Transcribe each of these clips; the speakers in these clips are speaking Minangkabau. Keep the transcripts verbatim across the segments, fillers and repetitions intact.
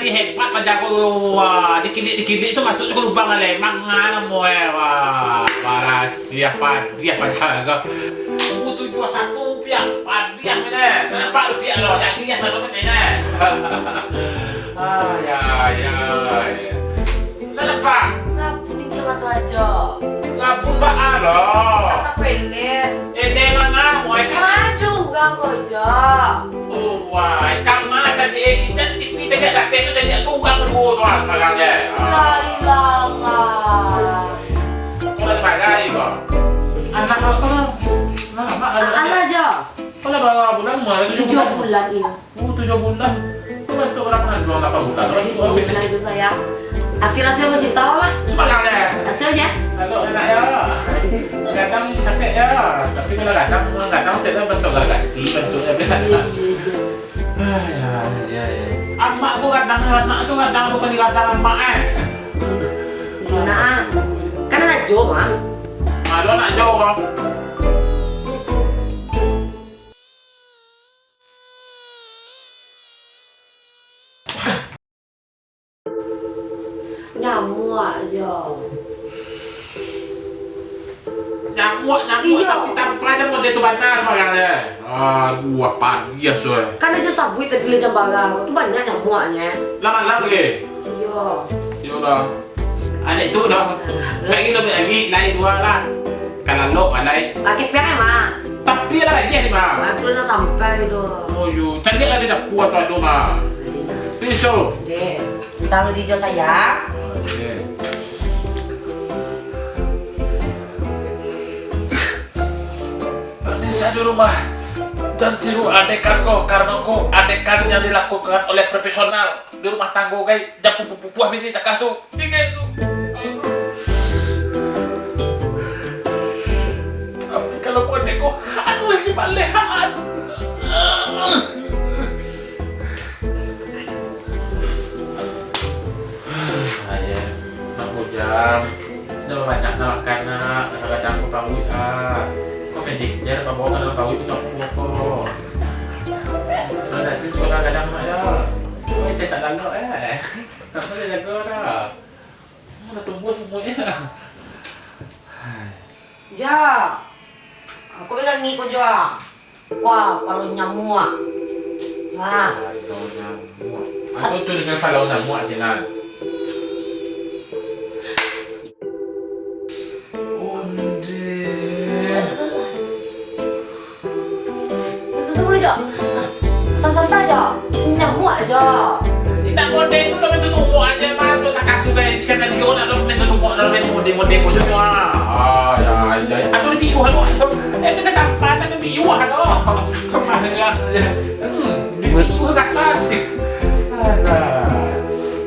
Hebat paja ko, wah, dikilik-dikilik tu masuk ka lubang lah, manga namo eh, wah, barasiah padiah paja ko. Duo tujuah satu piak, padiah mene. Nampak tu piak lo, jadi hias ado mene. Ay, ay, ay. Lah nampak? Lah, kuning cuma tu aja. Lah, pun baa lo. Asa kuelet. Eh, tengah namo eh. Aduh, urang ko aja. Oh, wah, kama cari eh, indak tipi cari datai tu, cari tu urang duo tu ah, sembarang je. Ah. La ilaha. Kau nak sebagai kau? Anak kau tu, nah, mak ada. Alah, Jo. Kau lah berapa bulan, umur? Tujuah bulan ini. Oh, tujuah bulan. Kau bantu urang anak dua lapan bulan. Tujuah bulan itu, sayang. Hasil-hasil bacinta, Mama. Sembarang je. Betul, ya? Kalau anak ya. Kadang capek ya. Tapi kalau kadang, kadang saya bantu garasi, bantu. Iya, iya, iya. Ay, ay, ay, ay. Amak tu kadang anak tu kadang bukan digadang amak, eh. Nah, kan anak Jo, Mak. Aduh, anak Jo, Mak. Nyamuak Jo. Nyamuak, nyamuak, iyo. Tapi tanpa aja model tu bana sembarang je. Aduh, apa dia, Soe? Kan aja sabuik tadi le jam bara, tu banyak nyamuaknyo. Lah malam lagi? Iyo. Iyo lah. Anak itu dah. Lagi lebih lagi, lain dua lah. Kalau lok, alai. Lagi piang, Mak. Tapi lah lagi ni, Mak. Aku nak sampai tu. Oh, yo. Cari lah di dapur atau aduh, Mak. Pisau. Dek. Taruh di jo, sayang. Oke. Pemirsa di rumah, jan tiru adekan ko, karena ko adekan yang dilakukan oleh profesional di rumah tanggo, guys. Jan pupuah-pupuah bini cakah tu. Ingat tu. Tapi kalau bukan neko, aduh, ini balehan. Ayah, nak bujang. Dah banyak nak makan, nak. Kadang-kadang aku paruik, ah. Kau magic jar, kau bawa kadang paruik tu aku apa. Sudah tu sekolah kadang, Mak, ya. Kau cecak lalok, eh. Tak boleh jaga dah. Dah tumbuh semuanya. Ja. Aku pegang ni ko, Jo. Wah, kalau nyamuak. Wah. Kalau nyamuak. Aku tu dengan kalau nyamuak je lah. Onde. Tutup dulu, Jo. Santai-santai, Jo. Nyamuak, Jo. Indak mode tu lah, minta tumbuak aja, Bang. Dua takah tu, guys. Kan tadi orang nak minta tumbuak, nak minta mode-mode pun juga. Ah, ya, ya. Atau lebih iwah tu. Eh, minta tampan, nak lebih iwah tu. Sama aja. Hmm, lebih iwah ke atas. Alah.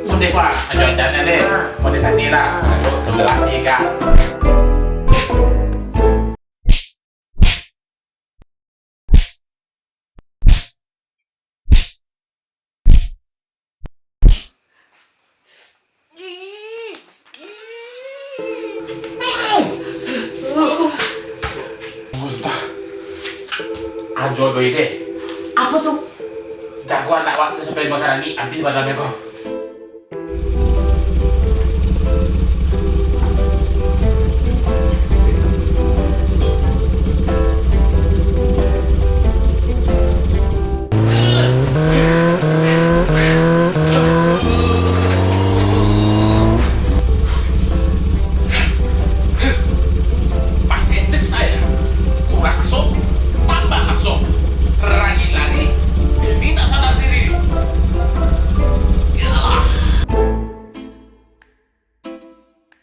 Mode apa? Aja-aja deh. Mode tadi lah. Aduh, keluar tiga. Ajo doi deh. Apo tu? Jago anak waktu sampai limo kali, abih badan ko.